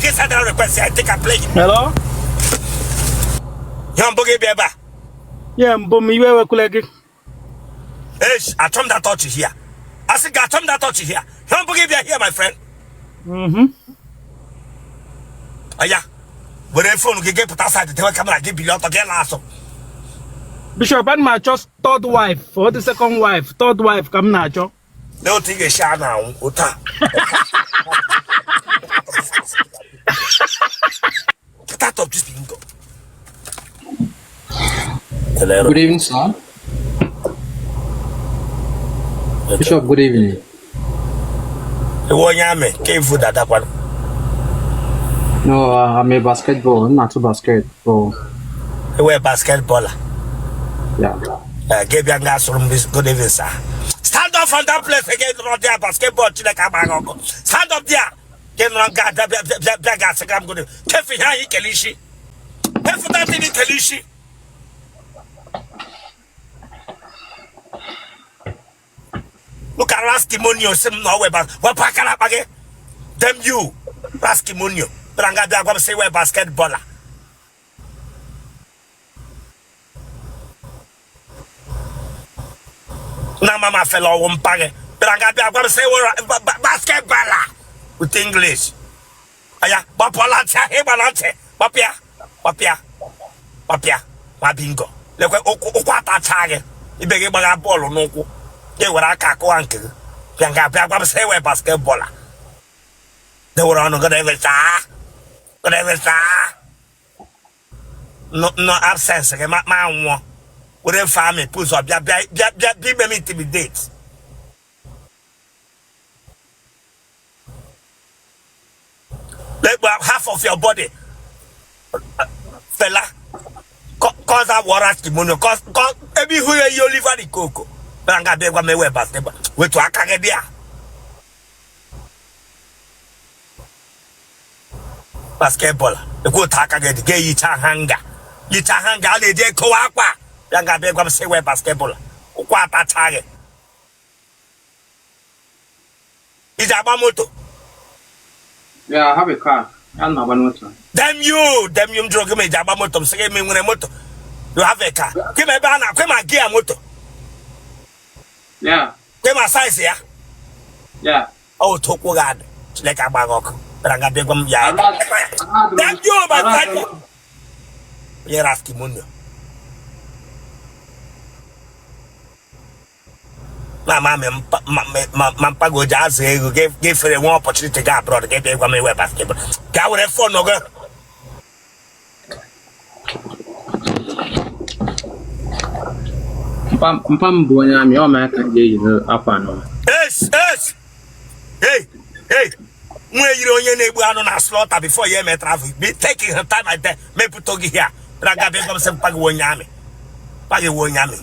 Gị sendara request ya dịka play. Hello? Ihe mbụ gị bịa ebe a. Yeah, mbụ m iwe ewekwule gị. Eish, achọ m that touch here. Asị gị achọ m that touch here. Ihe mbụ gị bịa here, my friend. Aya, were phone gị gị pụta side dewe camera gị bilie ọtọ gị laa azụ. Bishop, ana m achọ third wife, for the second wife, third wife ka m na-achọ. Lee otu ị ga-esi a na-anwụ otu a. Get out of this bingo. Good evening, sir. Bishop, good evening. Ị wụ onye army ka evu dada kwanụ. No, I'm a basketball, I'm not a basketball. Ị wụ basketballer. Yeah. Gị bịa nga asụrụ m good evening, sir. Stand up from that place again, nọrọ there basketball Chineke agba gị ọkụ. Stand up there. Gị nọrọ nga bịa bịa bịa bịa ga asị m good evening. Kefu ihe anyị kele isi. Kefu that thing kele isi. Look at Raskimonio sị m na ọ weba wepụ aka n'akpa gị. Damn you, Raskimonio. Bịara nga bịa gwa m sị ị wụ basketballer. Na mama fela ọwụ mpa gị. Bịara nga bịa gwa m sị ị wụ basketballer with English. Aya, gbapụọla ntị ahụ ịgba na ntị. Gbapụ ya, gbapụ ya, gbapụ ya, nwa bingo. Lekwe ụkwụ atacha gị. Ibe gị gbagha bọọlụ n'ụkwụ. Gị were aka akụwa nke gị. Bịa nga bịa gwa m sị ị wụ basketballer. Dewere ọnụ gị na-emecha. Gị na-emecha. No absence gị ma nwụọ. Were efe army pụzọ bịa bịa bịa bịa bịa ime m intimidate. Lekpa half of your body. Fela. Cause wọra kimono. Cause ebe ihu ya yi Oliver de Coque. Bịara nga bịa gwa m ị wụ basketball. Wetu aka gị bịa. Basketball. Ekwu otu aka gị dị ga-eyicha hanger. Yicha hanger a na-eji ekowe akwa. Bịa nga bịa gwa m sị ị wụ basketball. Ụkwụ atacha gị. I ji agba moto. Yeah, I have a car. Ana m agba moto. Damn you, damn you, m jụrụ gị ma i ji agba moto m sị gị ma ị nwere moto. You have a car. Kwe ma ebe a na kwe ma gear moto. Yeah. Kwe ma size ya. Yeah. Ọ otu ụkwụ gị adị. Chineke agba gị ọkụ. Bịara nga bịa gwa m ya. Damn you, my friend. Onye raskimonio. Ma ma ma mpago ji azụ ego gị fere nwe opportunity ga abroad gị bịa gwa m ị wụ basketball. Gaa were phone gị. Mpa m bụ onye army, ọ ma ka m ga-eyi akwa anọ. Es es hey hey nwa yiri onye na-egbu anụ na slaughter before ya eme travel be taking her time like that mepụta gị here bịara ga bịa gwa m sị mpa gị wụ onye army mpa gị wụ onye army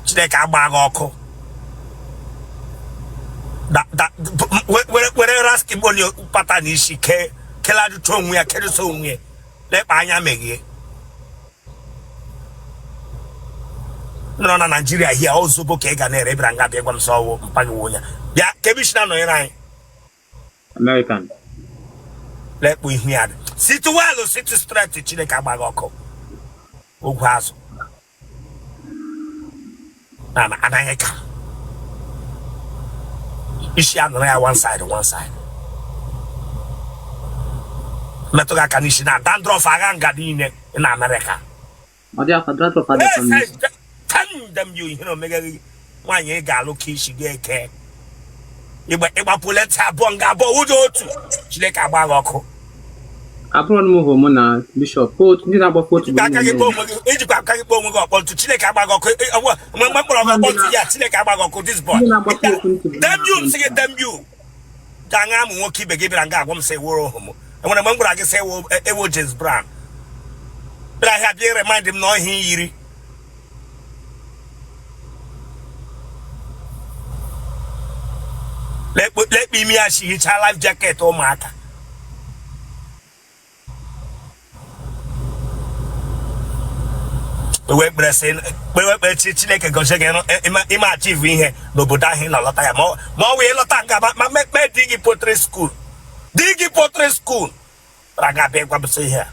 Chineke agba gị ọkụ were raskimoni pata n'isi ke keladụcha onwe ya kedụsa onwe ya lekpa anya meghie nọrọ na Naijiria hia ozugbo ka ị ga na-ere bịara nga bịa gwa m sị ọwụ mpa gị wụ onye bịa ka ebe i si na-anọnyere anyị American. Lekpụ ihu ya dị sit well sit straight Chineke agba gị ọkụ ogwu azụ na anaghị ka isi anọrọ ya one side one side metụ gị aka n'isi na dandruff agha nga niile na Amerịka Ọ dị aka dandruff adịghị n'isi. Damn you ihe na omega gị nwaanyị ị ga-alụ ka isi gị eke ịgbapụle ntị abụọ nga abụọ ụjọ otu Chineke agba gị ọkụ Abụrụ m homo na bishop ndị na-agbapụ otu ijikwa aka gị kpọọ onwe gị ijikwa aka gị kpọọ onwe gị ọkpọ ntu Chineke agba gị ọkụ mgbe mkpọrọ gị ọkpọ ntu ya Chineke agba gị ọkụ this boy damn you m sị gị damn you ka aṅa amụ nwoke ibe gị bịara nga agwa m sị wụrụ homo enwere mgbe m gwara gị sị ị wụ James Brown bịara ahịa bịa remind m na ọhịa yiri lekpe imi ya si hichaa life jacket ụmụaka kpewe ekpere sị kpewe ekpere chi Chineke gọzie gị ime achieve ihe n'obodo ahụ ị nọ lọta ya ma ọ wee lọta nga ma mee di gị poultry school di gị poultry school. Bịara ga-abịa ịgwa m sị ihe a.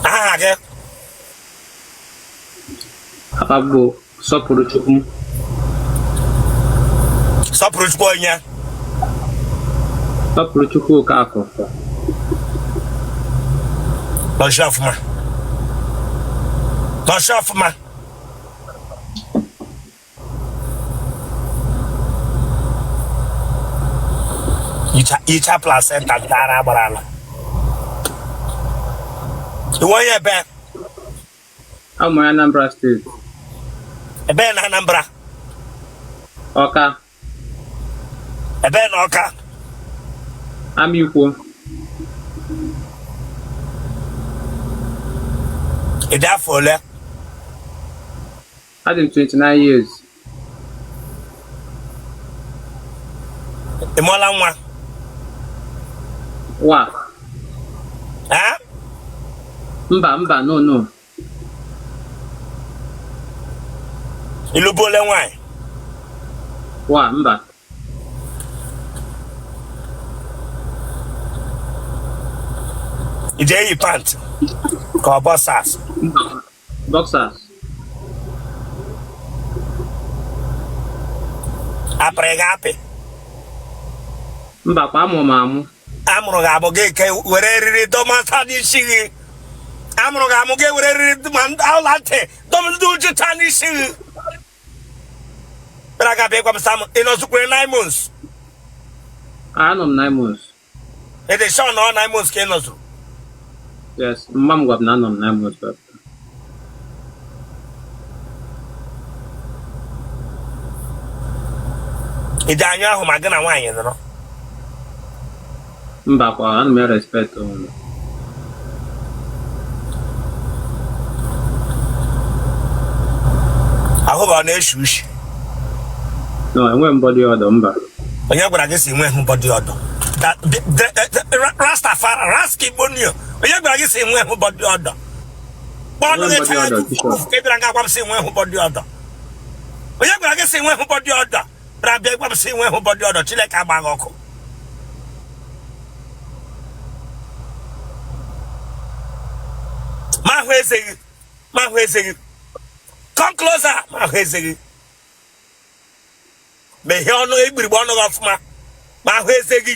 Aha gị? Afa m bụ Sọpụrụchukwu. Sọpụrụchukwu onye? Sọpụrụchukwu Okafọ. Nọchi ọfụma, nọchi ọfụma. Icha placenta dara gbara ala. Ị wụ onye ebe? Abụ m onye Anambra steeti. Ebe na Anambra? Ọka. Ebe na Ọka? Amikwo. Ị dị afọ ole? Adị m 29 years. Ị mụọla nwa? Wa. Eh? Mba, mba, no, no. Ị lụbuole nwaanyị? Wa, mba. Ị ji eyi pant ka ọ boxers? Boxers. Apịrị gị apị? Mba kwa, amụ m amụ. Amụrụ gị amụ gị ke were eriri dọmata n'isi gị. Amụrụ gị amụ gị were eriri ma ọla ntị dọmdụ jụcha n'isi gị. Bịara ga bịa gwa m sam ị nọzukwere 9 months. Anọ m 9 months. Ị dị sure na ọ 9 months ka ị nọzuru? Yes, mma m gwa m na anọ m 9 months. But Ị dị anya ahụ ma gị na nwaanyị nọrọ? Mba kwa, ana m respect onwe m. Ahụ gị ọ na-eshi ushi? No, enweghị m body odor, mba. Onye gwara gị si nwe body odor? Rastafari raskibonio, onye gwara gị si nwe body odor? Kpọọ gị chara ka ị bịara nga gwa m si nwe body odor. Onye gwara gị si nwe body odor? Bịara bịa gwa m si nwe body odor. Chineke agba gị ọkụ. Ma ahụ eze gị, ma ahụ eze gị. Come closer. Ma ahụ eze gị. Meghee ọnụ egbirigbe ọnụ gị ọfụma. Ma ahụ eze gị.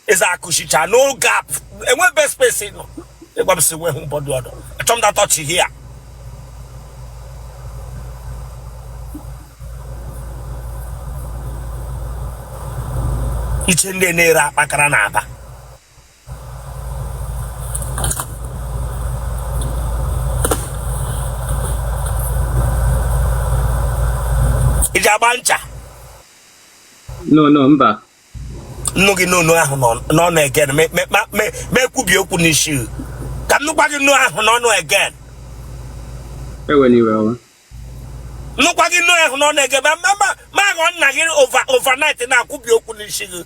Eze akụchicha, no gap, enwebe space nọ. Ịgwa m si nwe hụ body odor. Achọ m that touch here. Iche ndị na-ere akpakara na Aba. Iji agba ncha? No, no, mba. Nnu gị n'onu ahụ n'ọnụ again. Ma ekwubi okwu n'isi ka m nụkwa gị nnu ahụ n'ọnụ again. Ewela iwe o. Nnukwa gị nnu ahụ n'ọnụ again. Ma aghọ nna gị overnight na-akwubi okwu n'isi gị.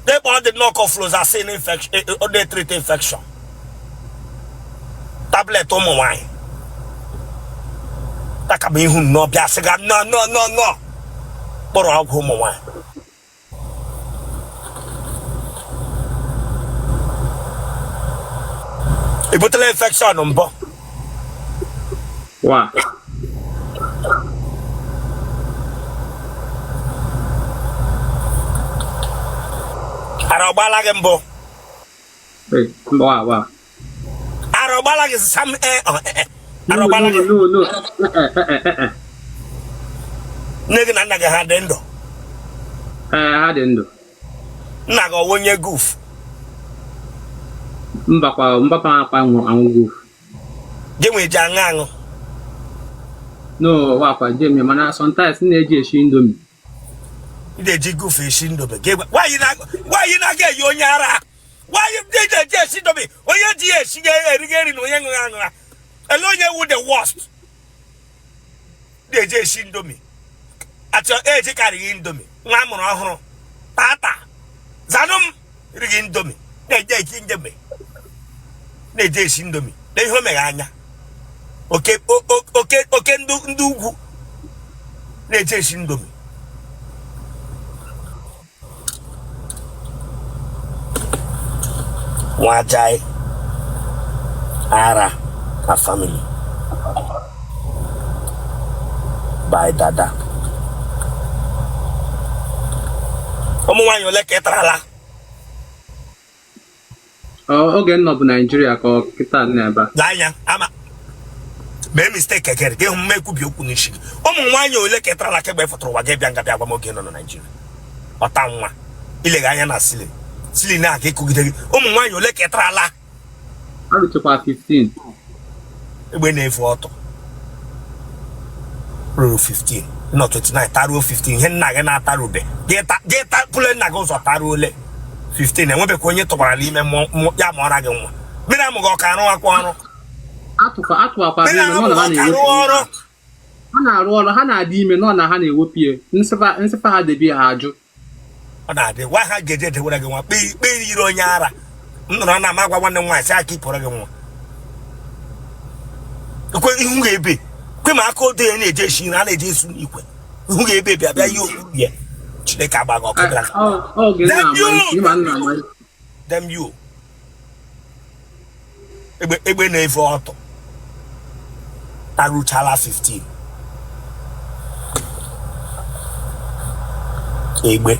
Debe ọ dị nnọọ fluoxetine infection, ọ na-etreat infection, tablet ụmụ nwanyị taka m ihu nnọọ bịa sị ga nnọọ nnọọ nnọọ nnọọ kpọrọ ọgwụ ụmụ nwanyị. Ị butela infection mbụ? Wa. Ara ọgbala gị mbụ? Hey, mba, wa, wa. Ara ọgbala gị sam eh, ọ, eh, eh. Ara No, ọgbala no, gị? no, no. Eh, eh, eh, eh, eh. Nne gị na nna gị ha dị ndụ? Eh, ha dị ndụ. Nna gị ọwụ onye guf? Mba kwa, mbapa akwa anwụgo. Gị nwe ji aṅụ aṅụ? No, wa kwa jem mana sometimes m na-eji esi indomie. Ị na-eji guf esi indomie? Gị nwaanyị na-aga eyi onye ara, nwaanyị ndị eji esi indomie, onye ji ya esi ga-eriga eri na onye ṅụrụ aṅụ. Ele onye wu the worst? Na-eji esi Indomie achọ eji karịghị Indomie nwa a mụrụ ọhụrụ tata zanụ m righị Indomie na-eji esi Indomie na-eji esi Indomie na ihe o meghe anya oke oke oke ndị ugwu na-eji esi Indomie nwajai ara na family by dada ụmụ nwaanyị ole ka ị tarala? Oge m nọbụ Naijiria ka ọ kịta nọ ebe a. Lee anya ama mee mistake kekere gị hụ m ekwubi okwu n'isi gị. Ụmụ nwaanyị ole ka ị tarala kemgbe ị fụtara ụwa gị bịa nga bịa gwa m oge nọ na Naijiria? Ọta nwa ilegha anya na ceiling ceiling a ga-ekugide gị. Ụmụ nwaanyị ole ka ị tarala? Arụchakwa 15. Egbe na-efu ọtọ ruru 15 nọ 29 taruo 15 ihe nna gị na-atarube gị pụle nna gị ụzọ taruo ole 15 enwebekwa onye tụkwara n'ime ya ma ọra gị nwa mmiri amụghị ọka arụ akwa ọrụ. Atụwakwa mmiri ime nọ na amụghị ha ọka arụ na-ewepụ ọrụ. Ha na-arụ ọrụ, ha na-adị ime nọ na ha na-ewepụ ya nsịfa ha debe ha ajụ. Ọ na-adị gwa ha ga-eje edewere gị nwa kpee kpee yiri onye ara m nọrọ na ama gwa nwanne m nwaanyị sị aka ịpụrụ gị nwa ekwe ihu ga-ebe kwe ma aka odo ya na-eje esi nri a na-eje esu n'ikwe ihu ga-ebe bịa bịa ihe okwu ya Chineke agba gị ọkụ bịara. Oge nna Damn ama you! isi ma nna ama isi. Damn you! Egbe egbe na-efe ọtọ taruchala 15 egbe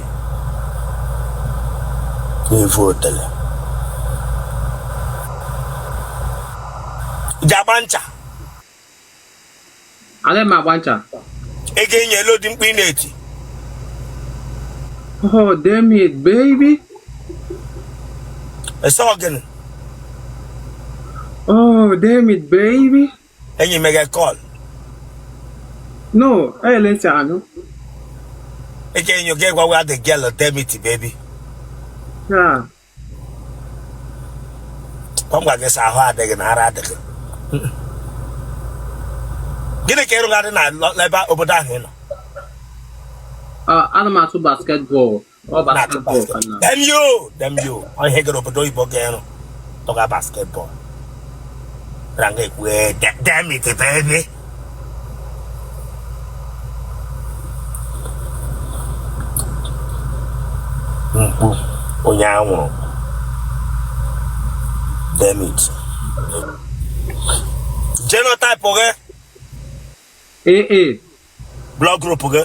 na-efe otele ji agba ncha. Anaghị m agba ncha. Ego enyi elu dị mkpu ị na-eti. Oh, damn it, baby. Ese ọ gịnị? Oh, damn it, baby. Enyi mege call. No, ele ntị anụ. Ego enyi gị gwa the girl, damn it, baby. Yeah. Kwa m gwa gị sị ahụ adịghị na ara adịghị. Gịnị ka ịrụgharị na ebe obodo ahụ ị nọ? Ana m atụ basketball. Ọ na-atụ basketball ka basket. na. Damn you! Damn you! Ọ ihe gara obodo oyibo ga-ịrụ tụga basketball. Ranga ekwu damn it, baby. Mkpu onye anwụrụ. Damn it. Genotype gị? AA. Blood group gị?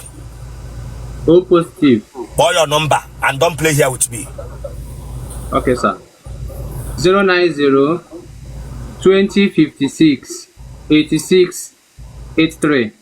O positive. Kpọọ your number and don't play here with me. Okay, sir. 090 2056 86 83.